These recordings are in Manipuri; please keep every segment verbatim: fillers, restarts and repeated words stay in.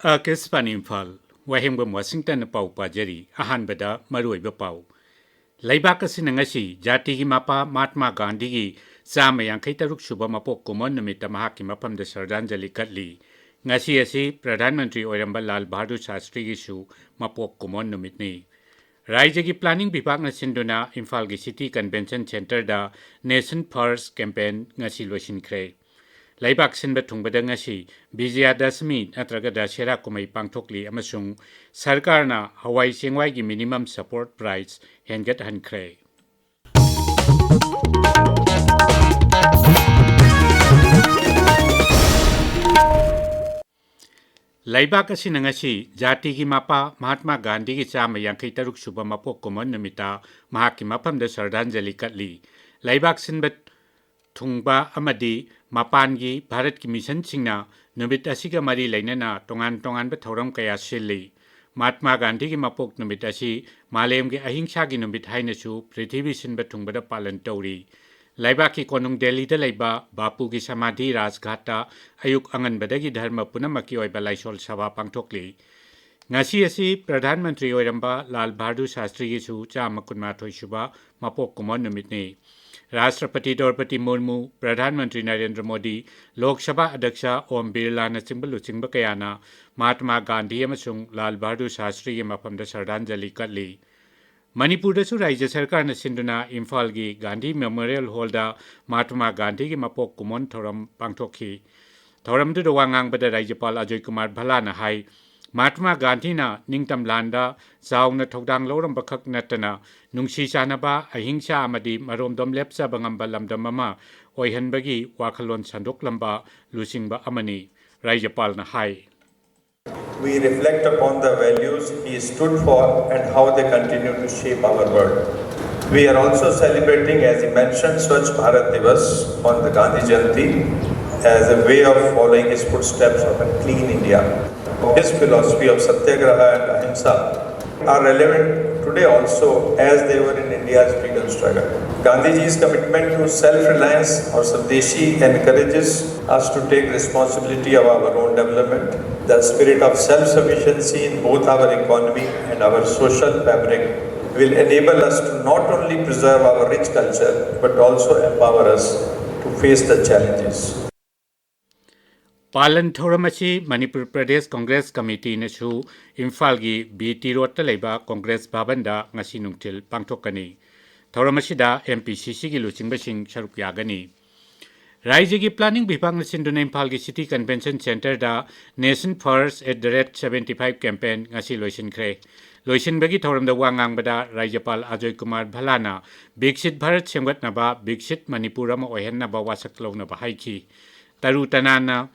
ꯑꯥꯀꯥꯁꯕꯥꯅꯤ ꯏꯝꯐꯥꯜ, ꯋꯥꯍꯦꯡꯕꯝ ꯋꯥꯁꯤꯡꯇꯟꯅ ꯄꯥꯎ ꯄꯥꯖꯔꯤ꯫ ꯑꯍꯥꯟꯕꯗ ꯃꯔꯨꯑꯣꯏꯕ ꯄꯥꯎ꯫ ꯂꯩꯕꯥꯛ ꯑꯁꯤꯅ ꯉꯁꯤ ꯖꯥꯇꯤꯒꯤ ꯃꯄꯥ ꯃꯍꯥꯇꯃꯥ ꯒꯥꯟꯙꯤꯒꯤ ꯆꯥꯝꯃ ꯌꯥꯡꯈꯩ ꯇꯔꯨꯛ ꯁꯨꯕ ꯃꯄꯣꯛ ꯀꯨꯝꯑꯣꯟ ꯅꯨꯃꯤꯠꯇ ꯃꯍꯥꯛꯀꯤ ꯃꯐꯝꯗ ꯁ꯭ꯔꯗꯥꯟꯖꯂꯤ ꯀꯠꯂꯤ꯫ ꯉꯁꯤ ꯑꯁꯤ ꯄ꯭ꯔꯙꯥꯟ ꯃꯟꯇ꯭ꯔꯤ ꯑꯣꯏꯔꯝꯕ ꯂꯥꯜ ꯕꯍꯥꯗꯨꯔ ꯁꯥꯁꯇ꯭ꯔꯤꯒꯤꯁꯨ ꯃꯄꯣꯛ ꯀꯨꯝꯑꯣꯟ ꯅꯨꯃꯤꯠꯅꯤ꯫ ꯔꯥꯏꯖ꯭ꯌꯒꯤ ꯄ꯭ꯂꯥꯅꯤꯡ ꯕꯤꯚꯥꯒꯅ ꯁꯤꯟꯗꯨꯅ ꯏꯝꯐꯥꯜꯒꯤ ꯁꯤꯇꯤ ꯀꯟꯚꯦꯟꯁꯟ ꯁꯦꯟꯇꯔꯗ Nation First campaign ꯉꯁꯤ ꯂꯣꯏꯁꯤꯟꯈ꯭ꯔꯦ꯫ ꯂꯩꯕꯥꯛ ꯁꯤꯟꯕ ꯊꯨꯡꯕꯗ ꯉꯁꯤ ꯕꯤꯖꯌꯗꯁꯃꯤ ꯅꯠꯇ꯭ꯔꯒ ꯗꯁꯦꯔꯥ ꯀꯨꯝꯍꯩ ꯄꯥꯡꯊꯣꯛꯂꯤ ꯑꯃꯁꯨꯡ ꯁꯔꯀꯥꯔꯅ ꯍꯋꯥꯏ ꯆꯦꯡꯋꯥꯏꯒꯤ minimum support price ꯍꯦꯟꯒꯠꯍꯟꯈ꯭ꯔꯦ꯫ ꯂꯩꯕꯥꯛ ꯑꯁꯤꯅ ꯉꯁꯤ ꯖꯥꯇꯤꯒꯤ ꯃꯄꯥ ꯃꯍꯥꯇꯃꯥ ꯒꯥꯟꯙꯤꯒꯤ ꯆꯥꯝꯃ ꯌꯥꯡꯈꯩ ꯇꯔꯨꯛ ꯁꯨꯕ ꯃꯄꯣꯛ ꯀꯨꯝꯑꯣꯟ ꯅꯨꯃꯤꯠꯇ ꯃꯍꯥꯛꯀꯤ ꯃꯐꯝꯗ ꯁ꯭ꯔꯗꯥꯟꯖꯂꯤ ꯀꯠꯂꯤ꯫ ꯂꯩꯕꯥꯛ ꯁꯤꯟꯕ ꯊꯨꯡꯕ ꯑꯃꯗꯤ ꯃꯄꯥꯟꯒꯤ ꯚꯥꯔꯠꯀꯤ ꯃꯤꯁꯟꯁꯤꯡꯅ ꯅꯨꯃꯤꯠ ꯑꯁꯤꯒ ꯃꯔꯤ ꯂꯩꯅꯅ ꯇꯣꯉꯥꯟ ꯇꯣꯉꯥꯟꯕ ꯊꯧꯔꯝ ꯀꯌꯥ ꯁꯤꯜꯂꯤ꯫ ꯃꯍꯥꯇꯃꯥ ꯒꯥꯟꯙꯤꯒꯤ ꯃꯄꯣꯛ ꯅꯨꯃꯤꯠ ꯑꯁꯤ ꯃꯥꯂꯦꯝꯒꯤ ꯑꯍꯤꯡꯁꯥꯒꯤ ꯅꯨꯃꯤꯠ ꯍꯥꯏꯅꯁꯨ ꯄ꯭ꯔꯤꯊꯤꯕꯤ ꯁꯤꯟꯕ ꯊꯨꯡꯕꯗ ꯄꯥꯂꯟ ꯇꯧꯔꯤ꯫ ꯂꯩꯕꯥꯛꯀꯤ ꯀꯣꯅꯨꯡ ꯗꯦꯜꯂꯤꯗ ꯂꯩꯕ ꯕꯥꯄꯨꯒꯤ ꯁꯃꯥꯙꯤ ꯔꯥꯖꯘꯥꯠꯇ ꯑꯌꯨꯛ ꯑꯉꯟꯕꯗꯒꯤ ꯙꯔꯃ ꯄꯨꯝꯅꯃꯛꯀꯤ ꯑꯣꯏꯕ ꯂꯥꯏꯁꯣꯜ ꯁꯚꯥ ꯄꯥꯡꯊꯣꯛꯂꯤ꯫ ꯉꯁꯤ ꯑꯁꯤ ꯄ꯭ꯔꯙꯥꯟ ꯃꯟꯇ꯭ꯔꯤ ꯑꯣꯏꯔꯝꯕ ꯂꯥꯜ ꯕꯍꯥꯗꯨꯔ ꯁꯥꯁꯇ꯭ꯔꯤꯒꯤꯁꯨ ꯆꯥꯝꯃ ꯀꯨꯟꯃꯥꯊꯣꯏ ꯁꯨꯕ ꯃꯄꯣꯛ ꯀꯨꯝꯑꯣꯟ ꯅꯨꯃꯤꯠꯅꯤ꯫ ꯔꯥꯁꯇ꯭ꯔꯄꯇꯤ ꯗ꯭ꯔꯧꯄꯗꯤ ꯃꯨꯔꯃꯨ, ꯄ꯭ꯔꯙꯥꯟ ꯃꯟꯇ꯭ꯔꯤ ꯅꯔꯦꯟꯗ꯭ꯔ ꯃꯣꯗꯤ, ꯂꯣꯛ ꯁꯚꯥ ꯑꯗ꯭ꯌꯛꯁ ꯑꯣꯝ ꯕꯤꯔꯂꯥꯅꯆꯤꯡꯕ ꯂꯨꯆꯤꯡꯕ ꯀꯌꯥꯅ ꯃꯍꯥꯇꯃꯥ ꯒꯥꯟꯙꯤ ꯑꯃꯁꯨꯡ ꯂꯥꯜ ꯕꯍꯥꯗꯨꯔ ꯁꯥꯁꯇ꯭ꯔꯤꯒꯤ ꯃꯐꯝꯗ ꯁ꯭ꯔꯗꯥꯟꯖꯂꯤ ꯀꯠꯂꯤ꯫ ꯃꯅꯤꯄꯨꯔꯗꯁꯨ ꯔꯥꯏꯖ꯭ꯌ ꯁꯔꯀꯥꯔꯅ ꯁꯤꯟꯗꯨꯅ ꯏꯝꯐꯥꯜꯒꯤ ꯒꯥꯟꯙꯤ ꯃꯦꯃꯣꯔꯤꯌꯦꯜ ꯍꯣꯜꯗ ꯃꯍꯥꯇꯃꯥ ꯒꯥꯟꯙꯤꯒꯤ ꯃꯄꯣꯛ ꯀꯨꯝꯑꯣꯟ ꯊꯧꯔꯝ ꯄꯥꯡꯊꯣꯛꯈꯤ꯫ ꯊꯧꯔꯝꯗꯨꯗ ꯋꯥ ꯉꯥꯡꯕꯗ ꯔꯥꯖ꯭ꯌꯄꯥꯜ ꯑꯖꯣꯏ ꯀꯨꯃꯥꯔ ꯚꯜꯂꯥꯅ ꯍꯥꯏ, ꯃꯍꯥꯇꯃꯥ ꯒꯥꯟꯙꯤꯅ ꯅꯤꯡꯇꯝ ꯂꯥꯟꯗ ꯆꯥꯎꯅ ꯊꯧꯗꯥꯡ ꯂꯧꯔꯝꯕ ꯈꯛ ꯅꯠꯇꯅ ꯅꯨꯡꯁꯤ ꯆꯥꯟꯅꯕ, ꯑꯍꯤꯡꯁꯥ ꯑꯃꯗꯤ ꯃꯔꯣꯝꯗꯣꯝ ꯂꯦꯞꯆꯕ ꯉꯝꯕ ꯂꯝꯗꯝ ꯑꯃ ꯑꯣꯏꯍꯟꯕꯒꯤ ꯋꯥꯈꯜꯂꯣꯟ ꯁꯟꯗꯣꯛꯂꯝꯕ ꯂꯨꯆꯤꯡꯕ ꯑꯃꯅꯤ꯫ ꯔꯥꯖ꯭ꯌꯄꯥꯜꯅ ꯍꯥꯏ, We reflect upon the values he stood for and how they continue to shape our world. We are also celebrating, as he mentioned, Swachh Bharat Divas on the Gandhi Jayanti as a way of following his footsteps of a clean India. His philosophy of satyagraha and ahimsa are relevant today also as they were in India's freedom struggle. Gandhiji's commitment to self-reliance or Swadeshi encourages us to take responsibility of our own development. The spirit of self sufficiency in both our economy and our social fabric will enable us to not only preserve our rich culture but also empower us to face the challenges. ꯄꯥꯂꯟ ꯊꯧꯔꯝ ꯑꯁꯤ ꯃꯅꯤꯄꯨꯔ ꯄ꯭ꯔꯗꯦꯁ ꯀꯣꯡꯒ꯭ꯔꯦꯁ ꯀꯃꯤꯇꯤꯅꯁꯨ ꯏꯝꯐꯥꯜꯒꯤ ꯕꯤ ꯇꯤ ꯔꯣꯗꯇ ꯂꯩꯕ ꯀꯣꯡꯒ꯭ꯔꯦꯁ ꯚꯕꯟꯗ ꯉꯁꯤ ꯅꯨꯡꯊꯤꯜ ꯄꯥꯡꯊꯣꯛꯀꯅꯤ꯫ ꯊꯧꯔꯝ ꯑꯁꯤꯗ ꯑꯦꯝ ꯄꯤ ꯁꯤ ꯁꯤꯒꯤ ꯂꯨꯆꯤꯡꯕꯁꯤꯡ ꯁꯔꯨꯛ ꯌꯥꯒꯅꯤ꯫ ꯔꯥꯏꯖ꯭ꯌꯒꯤ ꯄ꯭ꯂꯥꯅꯤꯡ ꯕꯤꯚꯥꯒꯅ ꯁꯤꯟꯗꯨꯅ ꯏꯝꯐꯥꯜꯒꯤ ꯁꯤꯇꯤ ꯀꯟꯚꯦꯟꯁꯟ ꯁꯦꯟꯇꯔꯗ Nation First at the rate seventy five campaign ꯉꯁꯤ ꯂꯣꯏꯁꯤꯟꯈ꯭ꯔꯦ꯫ ꯂꯣꯏꯁꯤꯟꯕꯒꯤ ꯊꯧꯔꯝꯗ ꯋꯥ ꯉꯥꯡꯕꯗ ꯔꯥꯖ꯭ꯌꯄꯥꯜ ꯑꯖꯣꯏ ꯀꯨꯃꯥꯔ ꯚꯜꯂꯥꯅ ꯕꯤꯛꯁꯤꯠ ꯚꯥꯔꯠ ꯁꯦꯝꯒꯠꯅꯕ, ꯕꯤꯛꯁꯤꯠ ꯃꯅꯤꯄꯨꯔ ꯑꯃ ꯑꯣꯏꯍꯟꯅꯕ ꯋꯥꯁꯛ ꯂꯧꯅꯕ ꯍꯥꯏꯈꯤ꯫ ꯇꯔꯨ ꯇꯅꯥꯟꯅ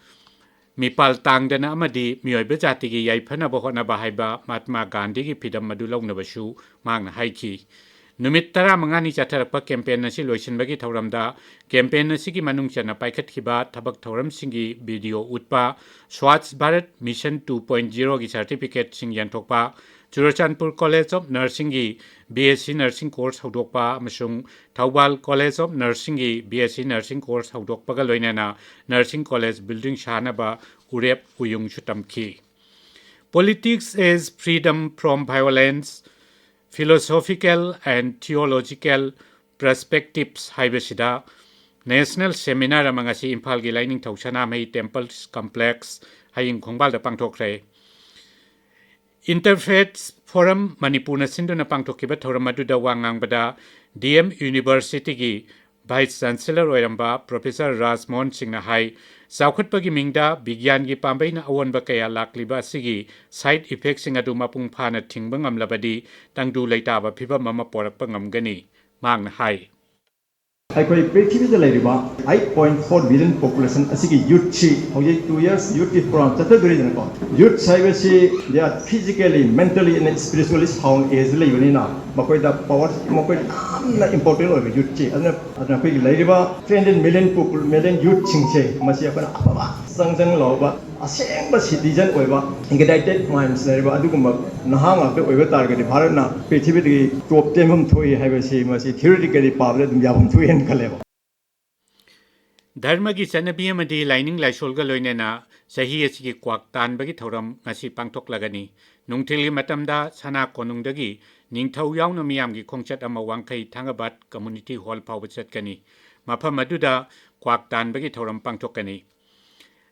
ꯃꯤꯄꯥꯜ ꯇꯥꯡꯗꯅ ꯑꯃꯗꯤ ꯃꯤꯑꯣꯏꯕ ꯖꯥꯇꯤꯒꯤ ꯌꯥꯏꯐꯅꯕ ꯍꯣꯠꯅꯕ ꯍꯥꯏꯕ ꯃꯍꯥꯠꯃꯥ ꯒꯥꯟꯙꯤꯒꯤ ꯐꯤꯗꯝ ꯑꯗꯨ ꯂꯧꯅꯕꯁꯨ ꯃꯍꯥꯛꯅ ꯍꯥꯏꯈꯤ꯫ ꯅꯨꯃꯤꯠ ꯇꯔꯥꯃꯉꯥꯅꯤ ꯆꯠꯊꯔꯛꯄ ꯀꯦꯝꯄꯦꯟ ꯑꯁꯤ ꯂꯣꯏꯁꯤꯟꯕꯒꯤ ꯊꯧꯔꯝꯗ ꯀꯦꯝꯄꯦꯟ ꯑꯁꯤꯒꯤ ꯃꯅꯨꯡ ꯆꯟꯅ ꯄꯥꯏꯈꯠꯈꯤꯕ ꯊꯕꯛ ꯊꯧꯔꯝꯁꯤꯡꯒꯤ ꯚꯤꯗꯤꯑꯣ ꯎꯠꯄ, Swachh Bharat mission two point ꯖꯤꯔꯣꯒꯤ ꯁꯔꯇꯤꯐꯤꯀꯦꯠꯁꯤꯡ ꯌꯦꯟꯊꯣꯛꯄ, ꯆꯨꯔꯆꯥꯟꯄꯨꯔ ꯀꯣꯂꯦꯖ ꯑꯣꯐ ꯅꯔꯁꯤꯡꯒꯤ ꯕꯤ ꯑꯦꯁ ꯁꯤ ꯅꯔꯁꯤꯡ ꯀꯣꯔꯁ ꯍꯧꯗꯣꯛꯄ ꯑꯃꯁꯨꯡ ꯊꯧꯕꯥꯜ ꯀꯣꯂꯦꯖ ꯑꯣꯐ ꯅꯔꯁꯤꯡꯒꯤ ꯕꯤ ꯑꯦꯁ ꯁꯤ ꯅꯔꯁꯤꯡ ꯀꯣꯔꯁ ꯍꯧꯗꯣꯛꯄꯒ ꯂꯣꯏꯅꯅ ꯅꯔꯁꯤꯡ ꯀꯣꯂꯦꯖ ꯕꯤꯜꯗꯤꯡ ꯁꯥꯅꯕ ꯎꯔꯦꯞ ꯎꯌꯨꯡꯁꯨ ꯇꯝꯈꯤ꯫ Politics as Freedom from Violence, Philosophical and Theological Perspectives ꯍꯥꯏꯕꯁꯤꯗ ꯅꯦꯁꯅꯦꯜ ꯁꯦꯃꯤꯅꯥꯔ ꯑꯃ ꯉꯁꯤ ꯏꯝꯐꯥꯜꯒꯤ ꯂꯥꯏꯅꯤꯡꯊꯧ ꯁꯅꯥꯃꯍꯤ ꯇꯦꯝꯄꯜꯁ ꯀꯝꯄ꯭ꯂꯦꯛꯁ ꯍꯌꯤꯡ ꯈꯣꯡꯕꯥꯜꯗ ꯄꯥꯡꯊꯣꯛꯈ꯭ꯔꯦ꯫ ꯏꯟꯇꯔꯐꯦꯊ ꯐꯣꯔꯝ ꯃꯅꯤꯄꯨꯔꯅ ꯁꯤꯟꯗꯨꯅ ꯄꯥꯡꯊꯣꯛꯈꯤꯕ ꯊꯧꯔꯝ ꯑꯗꯨꯗ ꯋꯥ ꯉꯥꯡꯕꯗ ꯗꯤ ꯑꯦꯝ ꯌꯨꯅꯤꯚꯔꯁꯤꯇꯤꯒꯤ ꯚꯥꯏꯁ ꯆꯥꯟꯁꯦꯂꯔ ꯑꯣꯏꯔꯝꯕ ꯄ꯭ꯔꯣꯐꯦꯁꯔ ꯔꯥꯖꯃꯣꯍꯟ ꯁꯤꯡꯅ ꯍꯥꯏ, ꯆꯥꯎꯈꯠꯄꯒꯤ ꯃꯤꯡꯗ ꯕꯤꯒ꯭ꯌꯥꯟꯒꯤ ꯄꯥꯝꯕꯩꯅ ꯑꯑꯣꯟꯕ ꯀꯌꯥ ꯂꯥꯛꯂꯤꯕ ꯑꯁꯤꯒꯤ ꯁꯥꯏꯗ ꯏꯐꯦꯛꯁꯤꯡ ꯑꯗꯨ ꯃꯄꯨꯡ ꯐꯥꯅ ꯊꯤꯡꯕ ꯉꯝꯂꯕꯗꯤ ꯇꯪꯗꯨ ꯂꯩꯇꯥꯕ ꯐꯤꯚꯝ ꯑꯃ ꯄꯣꯔꯛꯄ ꯉꯝꯒꯅꯤ꯫ ꯃꯍꯥꯛꯅ ꯍꯥꯏ꯫ ꯑꯩꯈꯣꯏ ꯄ꯭ꯔꯤꯊꯤꯕꯤꯗ ꯂꯩꯔꯤꯕ eight point four billion population ꯑꯁꯤꯒꯤ ꯌꯨꯠꯁꯤ ꯍꯧꯖꯤꯛ two years youth ꯀꯤ program ꯆꯠꯊꯗꯣꯔꯤꯗꯅꯀꯣ꯫ Youths ꯍꯥꯏꯕꯁꯤ they are physically, mentally and spiritually sound age ꯂꯩꯕꯅꯤꯅ ꯃꯈꯣꯏꯗ power, ꯃꯈꯣꯏꯗ ꯌꯥꯝꯅ important ꯑꯣꯏꯕ ꯌꯨꯠꯁꯤ꯫ ꯑꯗꯨꯅ ꯑꯗꯨꯅ ꯑꯩꯈꯣꯏꯒꯤ ꯂꯩꯔꯤꯕ three hundred million popul-, million youth ꯁꯤꯡꯁꯦ ꯃꯁꯤ ꯑꯩꯈꯣꯏꯅ ꯑꯐꯕ ꯆꯪ ꯆꯪ ꯂꯥꯎꯕ ꯑꯁꯦꯡꯕ citizen ꯑꯣꯏꯕ, ignited minds ꯂꯩꯔꯕ ꯑꯗꯨꯒꯨꯝꯕ ꯅꯍꯥ ꯉꯥꯛꯇ ꯑꯣꯏꯕ ꯇꯥꯔꯒꯗꯤ ꯚꯥꯔꯠꯅ ꯄ꯭ꯔꯤꯊꯤꯕꯤꯗꯒꯤ top ten ꯐꯝ ꯊꯣꯛꯏ ꯍꯥꯏꯕꯁꯤ ꯃꯁꯤ theoretically ꯄꯥꯕꯗ ꯑꯗꯨꯝ ꯌꯥꯐꯝ ꯊꯣꯛꯏ ꯍꯥꯏꯅ ꯈꯜꯂꯦꯕ꯫ ꯙꯔꯃꯒꯤ ꯆꯠꯅꯕꯤ ꯑꯃꯗꯤ ꯂꯥꯏꯅꯤꯡ ꯂꯥꯏꯁꯣꯜꯒ ꯂꯣꯏꯅꯅ ꯆꯍꯤ ꯑꯁꯤꯒꯤ ꯀ꯭ꯋꯥꯛ ꯇꯥꯟꯕꯒꯤ ꯊꯧꯔꯝ ꯉꯁꯤ ꯄꯥꯡꯊꯣꯛꯂꯒꯅꯤ꯫ ꯅꯨꯡꯊꯤꯜꯒꯤ ꯃꯇꯝꯗ ꯁꯅꯥ ꯀꯣꯅꯨꯡꯗꯒꯤ ꯅꯤꯡꯊꯧ ꯌꯥꯎꯅ ꯃꯤꯌꯥꯝꯒꯤ ꯈꯣꯡꯆꯠ ꯑꯃ ꯋꯥꯡꯈꯩ ꯊꯥꯡꯒꯕꯥꯠ ꯀꯝꯃ꯭ꯌꯨꯅꯤꯇꯤ ꯍꯣꯜ ꯐꯥꯎꯕ ꯆꯠꯀꯅꯤ꯫ ꯃꯐꯝ ꯑꯗꯨꯗ ꯀ꯭ꯋꯥꯛ ꯇꯥꯟꯕꯒꯤ ꯊꯧꯔꯝ ꯄꯥꯡꯊꯣꯛꯀꯅꯤ꯫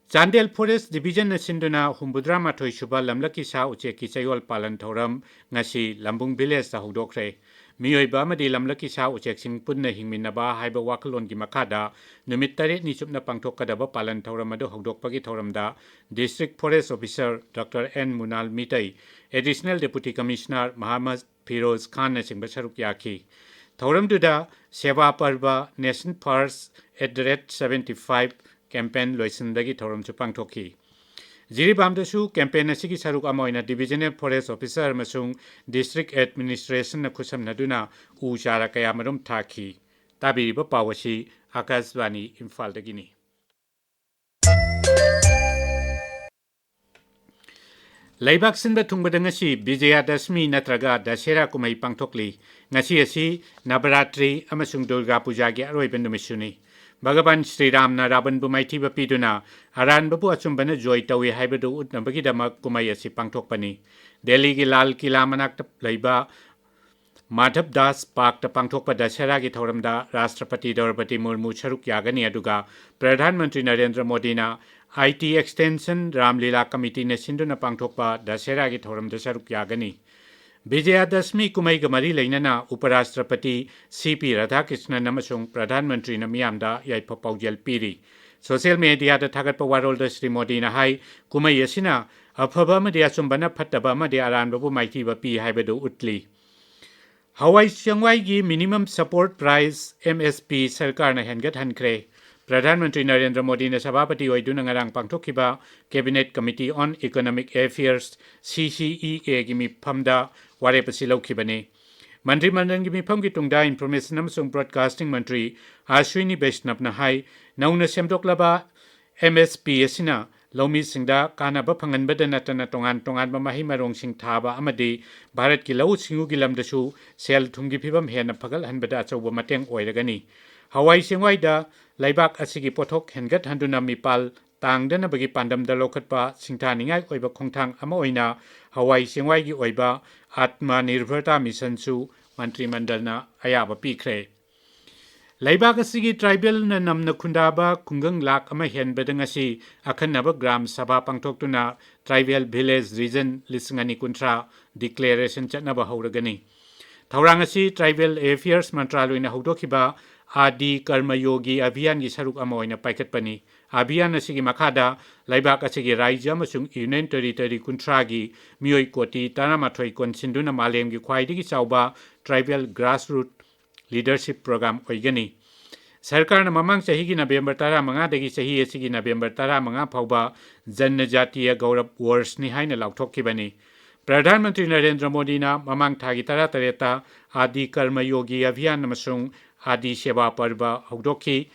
ꯆꯥꯟꯗꯦꯜ ꯐꯣꯔꯦꯁ ꯗꯤꯕꯤꯖꯟꯅ ꯁꯤꯟꯗꯨꯅ ꯍꯨꯝꯐꯨꯇꯔꯥ ꯃꯥꯊꯣꯏ ꯁꯨꯕ ꯂꯝꯂꯛꯀꯤ ꯁꯥ ꯎꯆꯦꯛꯀꯤ ꯆꯌꯣꯜ ꯄꯥꯂꯟ ꯊꯧꯔꯝ ꯉꯁꯤ ꯂꯝꯕꯨꯡ ꯚꯤꯂꯦꯖꯇ ꯍꯧꯗꯣꯛꯈ꯭ꯔꯦ꯫ ꯃꯤꯑꯣꯏꯕ ꯑꯃꯗꯤ ꯂꯝꯂꯛꯀꯤ ꯁꯥ ꯎꯆꯦꯛꯁꯤꯡ ꯄꯨꯟꯅ ꯍꯤꯡꯃꯤꯟꯅꯕ ꯍꯥꯏꯕ ꯋꯥꯈꯜꯂꯣꯟꯒꯤ ꯃꯈꯥꯗ ꯅꯨꯃꯤꯠ ꯇꯔꯦꯠꯅꯤ ꯆꯨꯞꯅ ꯄꯥꯡꯊꯣꯛꯀꯗꯕ ꯄꯥꯂꯟ ꯊꯧꯔꯝ ꯑꯗꯨ ꯍꯧꯗꯣꯛꯄꯒꯤ ꯊꯧꯔꯝꯗ District Forest Officer Doctor N ꯃꯨꯅꯥꯜ Meitei, Additional Deputy Commissioner ꯃꯍꯥꯃꯗ Firoz ꯈꯥꯟꯅꯆꯤꯡꯕ ꯁꯔꯨꯛ ꯌꯥꯈꯤ꯫ ꯊꯧꯔꯝꯗꯨꯗ Seva Parva, Nation First, at the rate seventy five campaign ꯂꯣꯏꯁꯤꯟꯕꯒꯤ ꯊꯧꯔꯝꯁꯨ ꯄꯥꯡꯊꯣꯛꯈꯤ꯫ ꯖꯤꯔꯤꯕꯥꯝꯗꯁꯨ campaign ꯑꯁꯤꯒꯤ ꯁꯔꯨꯛ ꯑꯃ ꯑꯣꯏꯅ Divisional Forest Officer ꯑꯃꯁꯨꯡ District Administrationꯅ ꯈꯨꯠꯁꯝꯅꯗꯨꯅ ꯎ ꯆꯥꯔꯥ ꯀꯌꯥ ꯃꯔꯨꯝ ꯊꯥꯈꯤ꯫ ꯇꯥꯕꯤꯔꯤꯕ ꯄꯥꯎ ꯑꯁꯤ ꯑꯥꯀꯥꯁꯕꯥꯅꯤ ꯏꯝꯐꯥꯜꯗꯒꯤꯅꯤ꯫ ꯂꯩꯕꯥꯛ ꯁꯤꯟꯕ ꯊꯨꯡꯕꯗ ꯉꯁꯤ ꯕꯤꯖꯌꯥꯗꯁꯃꯤ ꯅꯠꯇ꯭ꯔꯒ ꯗꯁꯦꯔꯥ ꯀꯨꯝꯍꯩ ꯄꯥꯡꯊꯣꯛꯂꯤ꯫ ꯉꯁꯤ ꯑꯁꯤ ꯅꯕꯔꯥꯇ꯭ꯔꯤ ꯑꯃꯁꯨꯡ ꯗꯨꯔꯒꯥ ꯄꯨꯖꯥꯒꯤ ꯑꯔꯣꯏꯕ ꯅꯨꯃꯤꯠꯁꯨꯅꯤ꯫ ꯚꯒꯕꯥꯟ ꯁ꯭ꯔꯤ ꯔꯥꯝꯅ ꯔꯥꯕꯟꯕꯨ ꯃꯥꯏꯊꯤꯕ ꯄꯤꯗꯨꯅ ꯑꯔꯥꯟꯕꯕꯨ ꯑꯆꯨꯝꯕꯅ ꯖꯣꯏ ꯇꯧꯏ ꯍꯥꯏꯕꯗꯨ ꯎꯠꯅꯕꯒꯤꯗꯃꯛ ꯀꯨꯝꯍꯩ ꯑꯁꯤ ꯄꯥꯡꯊꯣꯛꯄꯅꯤ꯫ ꯗꯦꯜꯂꯤꯒꯤ ꯂꯥꯜ ꯀꯤꯂꯥ ꯃꯅꯥꯛꯇ ꯂꯩꯕ ꯃꯥꯙꯕ ꯗꯥꯁ ꯄꯥꯔꯛꯇ ꯄꯥꯡꯊꯣꯛꯄ ꯗꯁꯦꯔꯥꯒꯤ ꯊꯧꯔꯝꯗ ꯔꯥꯁꯇ꯭ꯔꯄꯇꯤ ꯗ꯭ꯔꯧꯄꯗꯤ ꯃꯨꯔꯃꯨ ꯁꯔꯨꯛ ꯌꯥꯒꯅꯤ, ꯑꯗꯨꯒ ꯄ꯭ꯔꯙꯥꯟ ꯃꯟꯇ꯭ꯔꯤ ꯅꯔꯦꯟꯗ꯭ꯔ ꯃꯣꯗꯤꯅ ꯑꯥꯏ ꯇꯤ ꯑꯦꯛꯁꯇꯦꯟꯁꯟ ꯔꯥꯝꯂꯤꯂꯥ ꯀꯃꯤꯇꯤꯅ ꯁꯤꯟꯗꯨꯅ ꯄꯥꯡꯊꯣꯛꯄ ꯗꯁꯦꯔꯥꯒꯤ ꯊꯧꯔꯝꯗ ꯁꯔꯨꯛ ꯌꯥꯒꯅꯤ꯫ ꯕꯤꯖꯌꯥꯗꯁꯃꯤ ꯀꯨꯝꯍꯩꯒ ꯃꯔꯤ ꯂꯩꯅꯅ ꯎꯄꯔꯥꯁꯇ꯭ꯔꯄꯇꯤ ꯁꯤ ꯄꯤ ꯔꯥꯙꯥꯀ꯭ꯔꯤꯁꯅꯟ ꯑꯃꯁꯨꯡ ꯄ꯭ꯔꯙꯥꯟ ꯃꯟꯇ꯭ꯔꯤꯅ ꯃꯤꯌꯥꯝꯗ ꯌꯥꯏꯐ ꯄꯥꯎꯖꯦꯜ ꯄꯤꯔꯤ꯫ ꯁꯣꯁꯤꯌꯦꯜ ꯃꯦꯗꯤꯌꯥꯗ ꯊꯥꯒꯠꯄ ꯋꯥꯔꯣꯜꯗ ꯁ꯭ꯔꯤ ꯃꯣꯗꯤꯅ ꯍꯥꯏ, ꯀꯨꯝꯍꯩ ꯑꯁꯤꯅ ꯑꯐꯕ ꯑꯃꯗꯤ ꯑꯆꯨꯝꯕꯅ ꯐꯠꯇꯕ ꯑꯃꯗꯤ ꯑꯔꯥꯟꯕꯕꯨ ꯃꯥꯏꯊꯤꯕ ꯄꯤ ꯍꯥꯏꯕꯗꯨ ꯎꯠꯂꯤ꯫ ꯍꯋꯥꯏ ꯆꯦꯡꯋꯥꯏꯒꯤ minimum support price, M S P, ꯁꯔꯀꯥꯔꯅ ꯍꯦꯟꯒꯠꯍꯟꯈ꯭ꯔꯦ꯫ ꯄ꯭ꯔꯙꯥꯟ ꯃꯟꯇ꯭ꯔꯤ ꯅꯔꯦꯟꯗ꯭ꯔ ꯃꯣꯗꯤꯅ ꯁꯚꯥꯄꯇꯤ ꯑꯣꯏꯗꯨꯅ ꯉꯔꯥꯡ ꯄꯥꯡꯊꯣꯛꯈꯤꯕ Cabinet Committee on Economic Affairs, C C E A, ꯒꯤ ꯃꯤꯐꯝꯗ ꯋꯥꯔꯦꯞ ꯑꯁꯤ ꯂꯧꯈꯤꯕꯅꯤ꯫ ꯃꯟꯇ꯭ꯔꯤ ꯃꯟꯗꯜꯒꯤ ꯃꯤꯐꯝꯒꯤ ꯇꯨꯡꯗ Information ꯑꯃꯁꯨꯡ Broadcasting ꯃꯟꯇ꯭ꯔꯤ ꯑꯁ꯭ꯋꯤꯅꯤ ꯕꯩꯁꯅꯕꯅ ꯍꯥꯏ, ꯅꯧꯅ ꯁꯦꯝꯗꯣꯛꯂꯕ M S P ꯑꯁꯤꯅ ꯂꯧꯃꯤꯁꯤꯡꯗ ꯀꯥꯟꯅꯕ ꯐꯪꯍꯟꯕꯗ ꯅꯠꯇꯅ ꯇꯣꯉꯥꯟ ꯇꯣꯉꯥꯟꯕ ꯃꯍꯩ ꯃꯔꯣꯡꯁꯤꯡ ꯊꯥꯕ ꯑꯃꯗꯤ ꯚꯥꯔꯠꯀꯤ ꯂꯧꯎ ꯁꯤꯡꯎꯒꯤ ꯂꯝꯗꯁꯨ ꯁꯦꯜ ꯊꯨꯝꯒꯤ ꯐꯤꯕꯝ ꯍꯦꯟꯅ ꯐꯒꯠꯍꯟꯕꯗ ꯑꯆꯧꯕ ꯃꯇꯦꯡ ꯑꯣꯏꯔꯒꯅꯤ꯫ ꯍꯋꯥꯏ ꯆꯦꯡꯋꯥꯏꯗ ꯂꯩꯕꯥꯛ ꯑꯁꯤꯒꯤ ꯄꯣꯠꯊꯣꯛ ꯍꯦꯟꯒꯠꯍꯟꯗꯨꯅ ꯃꯤꯄꯥꯜ ꯇꯥꯡꯗꯅꯕꯒꯤ ꯄꯥꯟꯗꯝꯗ ꯂꯧꯈꯠꯄ ꯁꯤꯡꯊꯥꯅꯤꯡꯉꯥꯏ ꯑꯣꯏꯕ ꯈꯣꯡꯊꯥꯡ ꯑꯃ ꯑꯣꯏꯅ ꯍꯋꯥꯏ ꯆꯦꯡꯋꯥꯏꯒꯤ ꯑꯣꯏꯕ ꯑꯥꯠꯃ ꯅꯤꯔꯚꯔꯇꯥ ꯃꯤꯁꯟꯁꯨ ꯃꯟꯇ꯭ꯔꯤ ꯃꯟꯗꯜꯅ ꯑꯌꯥꯕ ꯄꯤꯈ꯭ꯔꯦ꯫ ꯂꯩꯕꯥꯛ ꯑꯁꯤꯒꯤ ꯇ꯭ꯔꯥꯏꯕꯦꯜꯅ ꯅꯝꯅ ꯈꯨꯟꯗꯥꯕ ꯈꯨꯡꯒꯪ ꯂꯥꯈ ꯑꯃ ꯍꯦꯟꯕꯗ ꯉꯁꯤ ꯑꯈꯟꯅꯕ ꯒ꯭ꯔꯥꯝ ꯁꯚꯥ ꯄꯥꯡꯊꯣꯛꯇꯨꯅ ꯇ꯭ꯔꯥꯏꯕꯦꯜ ꯚꯤꯂꯦꯖ ꯔꯤꯖꯟ ꯂꯤꯁꯤꯡ ꯑꯅꯤ ꯀꯨꯟꯊ꯭ꯔꯥ ꯗꯤꯀ꯭ꯂꯦꯔꯦꯁꯟ ꯆꯠꯅꯕ ꯍꯧꯔꯒꯅꯤ꯫ ꯊꯧꯔꯥꯡ ꯑꯁꯤ ꯇ꯭ꯔꯥꯏꯕꯦꯜ ꯑꯦꯐꯤꯌꯔꯁ ꯃꯟꯇ꯭ꯔꯥꯂꯣꯏꯅ ꯍꯧꯗꯣꯛꯈꯤꯕ ꯑꯥꯗꯤ ꯀꯔꯃꯌꯣꯒꯤ ꯑꯚꯤꯌꯥꯟꯒꯤ ꯁꯔꯨꯛ ꯑꯃ ꯑꯣꯏꯅ ꯄꯥꯏꯈꯠꯄꯅꯤ꯫ ꯑꯚꯤꯌꯥꯟ ꯑꯁꯤꯒꯤ ꯃꯈꯥꯗ ꯂꯩꯕꯥꯛ ꯑꯁꯤꯒꯤ ꯔꯥꯖ꯭ꯌ ꯑꯃꯁꯨꯡ ꯌꯨꯅꯤꯌꯟ ꯇꯦꯔꯤꯇꯣꯔꯤ ꯀꯨꯟꯊ꯭ꯔꯥꯒꯤ ꯃꯤꯑꯣꯏ ꯀꯣꯇꯤ ꯇꯔꯥꯃꯥꯊꯣꯏ ꯀꯣꯟꯁꯤꯟꯗꯨꯅ ꯃꯥꯂꯦꯝꯒꯤ ꯈ꯭ꯋꯥꯏꯗꯒꯤ ꯆꯥꯎꯕ ꯇ꯭ꯔꯥꯏꯕꯦꯜ ꯒ꯭ꯔꯥꯁꯔꯨꯠ ꯂꯤꯗꯔꯁꯤꯞ ꯄ꯭ꯔꯣꯒ꯭ꯔꯥꯝ ꯑꯣꯏꯒꯅꯤ꯫ ꯁꯔꯀꯥꯔꯅ ꯃꯃꯥꯡ ꯆꯍꯤꯒꯤ ꯅꯕꯦꯝꯕꯔ ꯇꯔꯥꯃꯉꯥꯗꯒꯤ ꯆꯍꯤ ꯑꯁꯤꯒꯤ ꯅꯕꯦꯝꯕꯔ ꯇꯔꯥꯃꯉꯥ ꯐꯥꯎꯕ ꯖꯟꯅꯖꯥꯇꯤꯌ ꯒꯧꯔꯕ ꯋꯔꯁꯅꯤ ꯍꯥꯏꯅ ꯂꯥꯎꯊꯣꯛꯈꯤꯕꯅꯤ꯫ ꯄ꯭ꯔꯙꯥꯟ ꯃꯟꯇ꯭ꯔꯤ ꯅꯔꯦꯟꯗ꯭ꯔ ꯃꯣꯗꯤꯅ ꯃꯃꯥꯡ ꯊꯥꯒꯤ ꯇꯔꯥꯇꯔꯦꯠꯇ ꯑꯥꯗꯤ ꯀꯔꯃꯌꯣꯒꯤ ꯑꯚꯤꯌꯥꯟ ꯑꯃꯁꯨꯡ ꯑꯥꯗꯤ ꯁꯦꯕꯥ ꯄꯔꯕ ꯍꯧꯗꯣꯛꯈꯤ꯫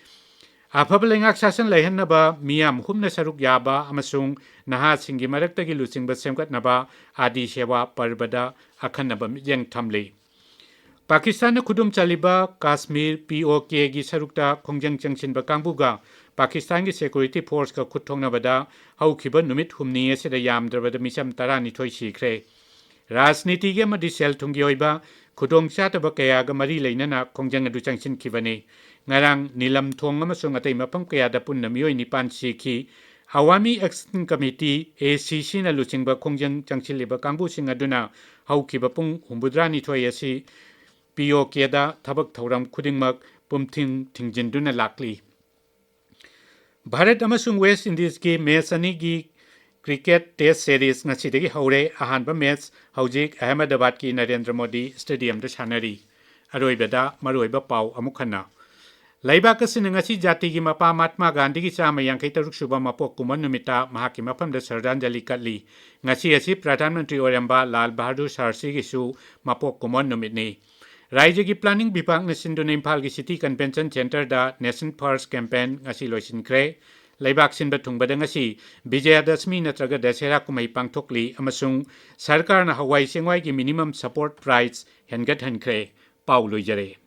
ꯑꯐꯕ ꯂꯩꯉꯥꯛ ꯁꯥꯁꯟ ꯂꯩꯍꯟꯅꯕ, ꯃꯤꯌꯥꯝ ꯍꯨꯝꯅ ꯁꯔꯨꯛ ꯌꯥꯕ ꯑꯃꯁꯨꯡ ꯅꯍꯥꯁꯤꯡꯒꯤ ꯃꯔꯛꯇꯒꯤ ꯂꯨꯆꯤꯡꯕ ꯁꯦꯝꯒꯠꯅꯕ ꯑꯥꯗꯤ ꯁꯦꯕꯥ ꯄꯔꯕꯗ ꯑꯈꯟꯅꯕ ꯃꯤꯠꯌꯦꯡ ꯊꯝꯂꯤ꯫ ꯄꯥꯀꯤꯁꯇꯥꯟꯅ ꯈꯨꯗꯨꯝ ꯆꯜꯂꯤꯕ ꯀꯥꯁꯃꯤꯔ ꯄꯤ ꯑꯣ ꯀꯦꯒꯤ ꯁꯔꯨꯛꯇ ꯈꯣꯡꯖꯪ ꯆꯪꯁꯤꯟꯕ ꯀꯥꯡꯕꯨꯒ ꯄꯥꯀꯤꯁꯇꯥꯟꯒꯤ ꯁꯦꯀ꯭ꯌꯨꯔꯤꯇꯤ ꯐꯣꯔꯁꯀ ꯈꯨꯠ ꯊꯣꯛꯅꯕꯗ ꯍꯧꯈꯤꯕ ꯅꯨꯃꯤꯠ ꯍꯨꯝꯅꯤ ꯑꯁꯤꯗ ꯌꯥꯝꯗ꯭ꯔꯕꯗ ꯃꯤꯆꯝ ꯇꯔꯥꯅꯤꯊꯣꯏ ꯁꯤꯈ꯭ꯔꯦ꯫ ꯔꯥꯖꯅꯤꯇꯤꯒꯤ ꯑꯃꯗꯤ ꯁꯦꯜ ꯊꯨꯝꯒꯤ ꯑꯣꯏꯕ ꯈꯨꯗꯣꯡꯆꯥꯗꯕ ꯀꯌꯥꯒ ꯃꯔꯤ ꯂꯩꯅꯅ ꯈꯣꯡꯖꯪ ꯑꯗꯨ ꯆꯪꯁꯤꯟꯈꯤꯕꯅꯤ꯫ ꯉꯔꯥꯡ ꯅꯤꯂꯝ ꯊꯣꯡ ꯑꯃꯁꯨꯡ ꯑꯇꯩ ꯃꯐꯝ ꯀꯌꯥꯗ ꯄꯨꯟꯅ ꯃꯤꯑꯣꯏ ꯅꯤꯄꯥꯟ ꯁꯤꯈꯤ꯫ ꯑꯋꯥꯃꯤ ꯑꯦꯛꯁꯟ ꯀꯃꯤꯇꯤ, ꯑꯦ ꯁꯤ ꯁꯤꯅ ꯂꯨꯆꯤꯡꯕ ꯈꯣꯡꯖꯪ ꯆꯪꯁꯤꯜꯂꯤꯕ ꯀꯥꯡꯕꯨꯁꯤꯡ ꯑꯗꯨꯅ ꯍꯧꯈꯤꯕ ꯄꯨꯡ ꯍꯨꯝꯐꯨꯇꯔꯥꯅꯤꯊꯣꯏ ꯑꯁꯤ ꯄꯤ ꯑꯣ ꯀꯦꯗ ꯊꯕꯛ ꯊꯧꯔꯝ ꯈꯨꯗꯤꯡꯃꯛ ꯄꯨꯝꯊꯤꯡ ꯊꯤꯡꯖꯤꯟꯗꯨꯅ ꯂꯥꯛꯂꯤ꯫ ꯚꯥꯔꯠ ꯑꯃꯁꯨꯡ ꯋꯦꯁ ꯏꯟꯗꯤꯖꯀꯤ ꯃꯦꯆ ꯑꯅꯤꯒꯤ ꯀ꯭ꯔꯤꯀꯦꯠ ꯇꯦꯁ ꯁꯦꯔꯤꯁ ꯉꯁꯤꯗꯒꯤ ꯍꯧꯔꯦ꯫ ꯑꯍꯥꯟꯕ ꯃꯦꯆ ꯍꯧꯖꯤꯛ ꯑꯍꯃꯗꯥꯕꯥꯗꯀꯤ ꯅꯔꯦꯟꯗ꯭ꯔ ꯃꯣꯗꯤ ꯁ꯭ꯇꯦꯗꯤꯌꯝꯗ ꯁꯥꯟꯅꯔꯤ꯫ ꯑꯔꯣꯏꯕꯗ ꯃꯔꯨꯑꯣꯏꯕ ꯄꯥꯎ ꯑꯃꯨꯛ ꯍꯟꯅ꯫ ꯂꯩꯕꯥꯛ ꯑꯁꯤꯅ ꯉꯁꯤ ꯖꯥꯇꯤꯒꯤ ꯃꯄꯥ ꯃꯍꯥꯠꯃꯥ ꯒꯥꯟꯙꯤꯒꯤ ꯆꯥꯝꯃ ꯌꯥꯡꯈꯩ ꯇꯔꯨꯛ ꯁꯨꯕ ꯃꯄꯣꯛ ꯀꯨꯝꯑꯣꯟ ꯅꯨꯃꯤꯠꯇ ꯃꯍꯥꯛꯀꯤ ꯃꯐꯝꯗ ꯁ꯭ꯔꯗꯥꯟꯖꯂꯤ ꯀꯠꯂꯤ꯫ ꯉꯁꯤ ꯑꯁꯤ ꯄ꯭ꯔꯙꯥꯟ ꯃꯟꯇ꯭ꯔꯤ ꯑꯣꯏꯔꯝꯕ ꯂꯥꯜ ꯕꯍꯥꯗꯨꯔ ꯁꯥꯁꯇ꯭ꯔꯤꯒꯤꯁꯨ ꯃꯄꯣꯛ ꯀꯨꯝꯑꯣꯟ ꯅꯨꯃꯤꯠꯅꯤ꯫ ꯔꯥꯏꯖ꯭ꯌꯒꯤ ꯄ꯭ꯂꯥꯅꯤꯡ ꯕꯤꯚꯥꯒꯅ ꯁꯤꯟꯗꯨꯅ ꯏꯝꯐꯥꯜꯒꯤ ꯁꯤꯇꯤ ꯀꯟꯚꯦꯟꯁꯟ ꯁꯦꯟꯇꯔꯗ ꯅꯦꯁꯟ ꯐꯔꯁ ꯀꯦꯝꯄꯦꯟ ꯉꯁꯤ ꯂꯣꯏꯁꯤꯟꯈ꯭ꯔꯦ꯫ ꯂꯩꯕꯥꯛ ꯁꯤꯟꯕ ꯊꯨꯡꯕꯗ ꯉꯁꯤ ꯕꯤꯖꯌꯗꯁꯃꯤ ꯅꯠꯇ꯭ꯔꯒ ꯗꯁꯦꯔꯥ ꯀꯨꯝꯍꯩ ꯄꯥꯡꯊꯣꯛꯂꯤ ꯑꯃꯁꯨꯡ ꯁꯔꯀꯥꯔꯅ ꯍꯋꯥꯏ ꯆꯦꯡꯋꯥꯏꯒꯤ minimum support price ꯍꯦꯟꯒꯠꯍꯟꯈ꯭ꯔꯦ꯫ ꯄꯥꯎ ꯂꯣꯏꯖꯔꯦ꯫